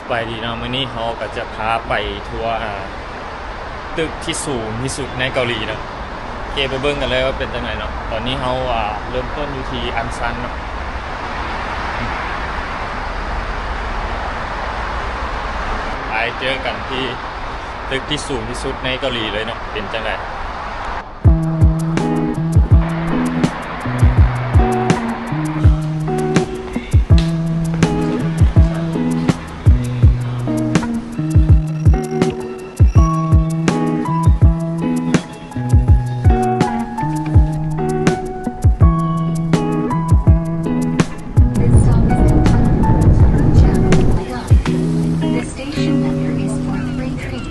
ສະບາຍດີເນາະ, ມື້ນີ້ເຮົາກໍຈະພາໄປທົວ ອ່າ ຕຶກທີ່ສູງທີ່ສຸດໃນເກົາຫຼີເນາະ. ໂອເຄ ໄປເບິ່ງກັນເລີຍວ່າເປັນຈັ່ງໃດເນາະ. ຕອນນີ້ເຮົາ ອ່າ ເລີ່ມຕົ້ນຢູ່ທີ່ອັນຊັນເນາະ. ໄປເຈີກັນທີ່ຕຶກທີ່ສູງທີ່ສຸດໃນເກົາຫຼີເລີຍເນາະ, ເປັນຈັ່ງໃດ? The station number is four three three.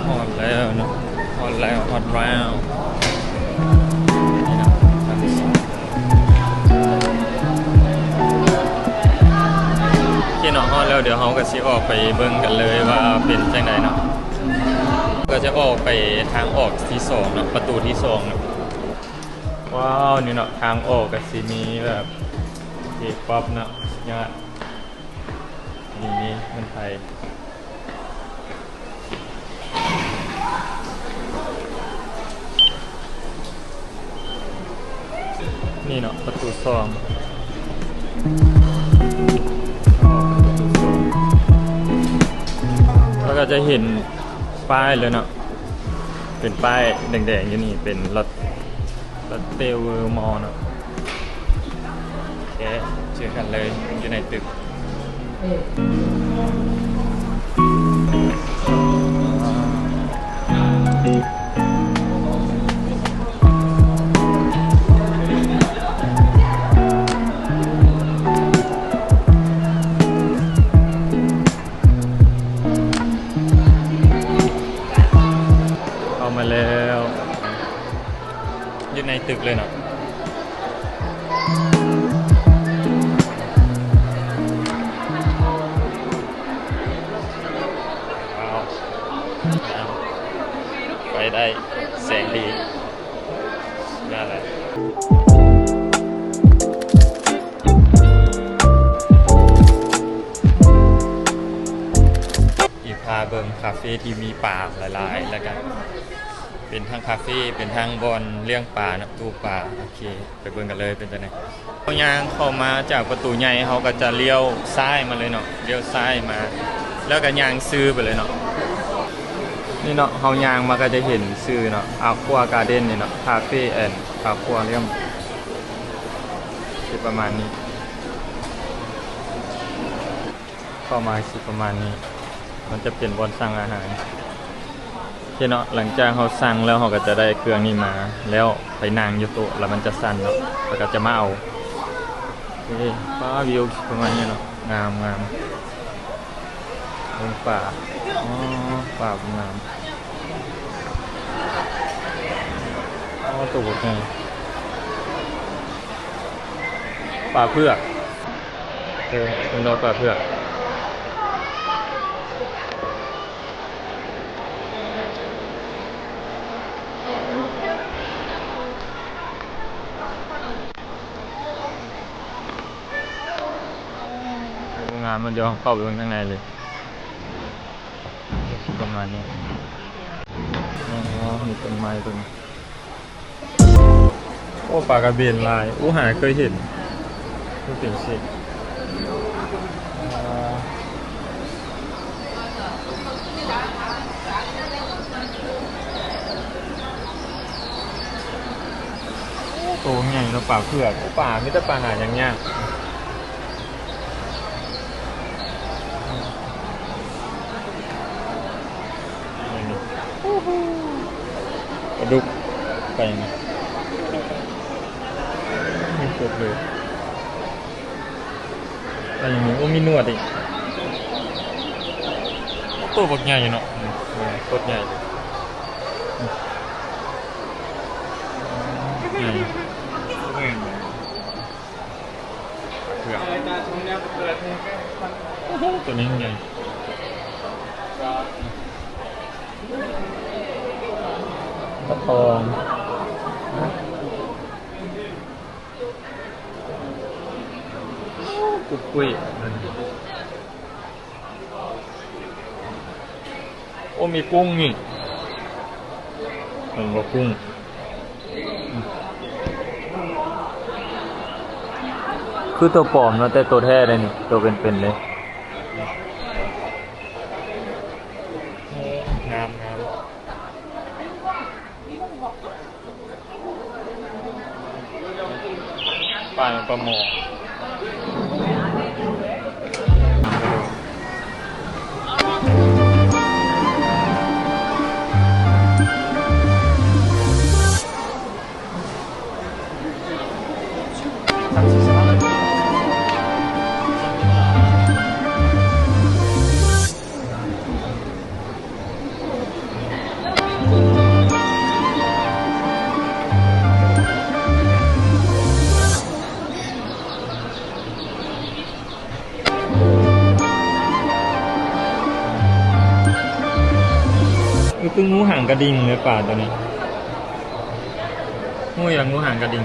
ຮອດແລ້ວເນາະ, ຮອດແລ້ວ ຮອດແລ້ວ. ໂອເຄເນາະ, ຮອດແລ້ວ, ດຽວເຮົາກໍຊິອອກໄປເບິ່ງກັນເລີຍວ່າເປັນຈັ່ງໃດເນາະ. ກໍຈະອອກໄປທາງອອກທີສອງເນາະ, ປະຕູທີສອງເນາະ. ວ້າວ ນີ້ເນາະ, ທາງອອກກໍຊິມີແບບເຄປັອບເນາະ, ຍອດ ນີ້ມີຄົນໄທ. ນີ້ເນາະ ປະຕູສອງ ແລ້ວກໍຈະເຫັນປ້າຍເລີຍເນາະ, ເປັນປ້າຍແດງໆຢູ່ນີ້ ເປັນລັອດ ລັອດເຕເວີມອລເນາະ. ໂອເຄ ເຈີກັນເລີຍຢູ່ໃນຕຶກ. ເຂົ້າມາແລ້ວ ຢູ່ໃນຕຶກເລີຍເນາະ. ວ້າວ ໄປໄດ້ ແສງດີ ນັ້ນແຫຼະ. ຊິພາເບິ່ງຄາເຟທີ່ມີປາຫຼາຍໆ ແລ້ວກະເປັນທັງຄາເຟ ເປັນທັງບ່ອນລ້ຽງປາເນາະ, ຕູ້ປາ. ໂອເຄ ໄປເບິ່ງກັນເລີຍເປັນຈັ່ງໃດ. ເຮົາຍ່າງເຂົ້າມາຈາກປະຕູໃຫຍ່ ເຮົາກໍຈະລ້ຽວຊ້າຍມາເລີຍເນາະ, ລ້ຽວຊ້າຍມາ ແລ້ວກໍຍ່າງຊື່ໄປເລີຍເນາະ. ນີ້ເນາະ ເຮົາຍ່າງມາກໍຈະເຫັນຊື່ເນາະ, ອາຄວາກາເດັນ ນີ້ເນາະ, ຄາເຟແອນອາຄວາຣຽມ ຊິປະມານນີ້. ເຂົ້າມາຊິປະມານນີ້ ມັນຈະເປັນບ່ອນສັ່ງອາຫານ. ໂອເຄເນາະ, ຫຼັງຈາກເຮົາສັ່ງແລ້ວ ເຮົາກໍຈະໄດ້ເຄື່ອງນີ້ມາ ແລ້ວໄປນັ່ງຢູ່ໂຕະ ແລ້ວມັນຈະສັ່ນເນາະ ແລ້ວກໍຈະມາເອົາ. ໂອເຄ ຟ້າ ວິວປະມານນີ້ເນາະ, ງາມໆ. ເບິ່ງປາ ອໍ ປາງາມ. ອໍ ໂຕບັກໃຫຍ່ ປາເຜືອກ. ເອີ ເປັນດອກປາເຜືອກ. ໂອ້ ງາມເນາະ, ດຽວເຂົ້າໄປເບິ່ງທາງໃນເລີຍ. ປະມານນີ້. ອໍ ມີຕົ້ນໄມ້ຕົ້ນ ໂອ້ ປາກະເບນຫຼາຍ. ໂອ້ ຫາເຄີຍເຫັນ ມັນເປັນເຊກ. ໂອ້ ໂຕໃຫຍ່ເນາະ, ປາເຜືອກ. ໂອ້ ປາ ມີແຕ່ປາຫາຍາກໆ. ປາດຸກ ປາຫຍັງນີ້ ມີຄົບເລີຍ. ປາຫຍັງນີ້ ໂອ້ ມີໜວດອີກ. ໂຕບັກໃຫຍ່ເນາະ, ໂຄດໃຫຍ່ເລີຍ. ໃຫຍ່ ເຜືອກ. ໂອ້ໂຫ ໂຕນີ້ໃຫຍ່. ປາທອງ. ກຸ້ຍ ໂອ້ ມີກຸ້ງນີ້ ເຫັນບໍ່ ກຸ້ງ ຄືໂຕປອມເນາະ ແຕ່ໂຕແທ້ເດ້ນີ້ ໂຕເປັນໆເລີຍ. ໂອ້ ງາມໆ. ປາຫຍັງ ປາໝໍ. ຄື ຄືງູຫາງກະດິ່ງເລີຍ ປາໂຕນີ້. ຮູ້ຫຍັງ ງູຫາງກະດິ່ງ?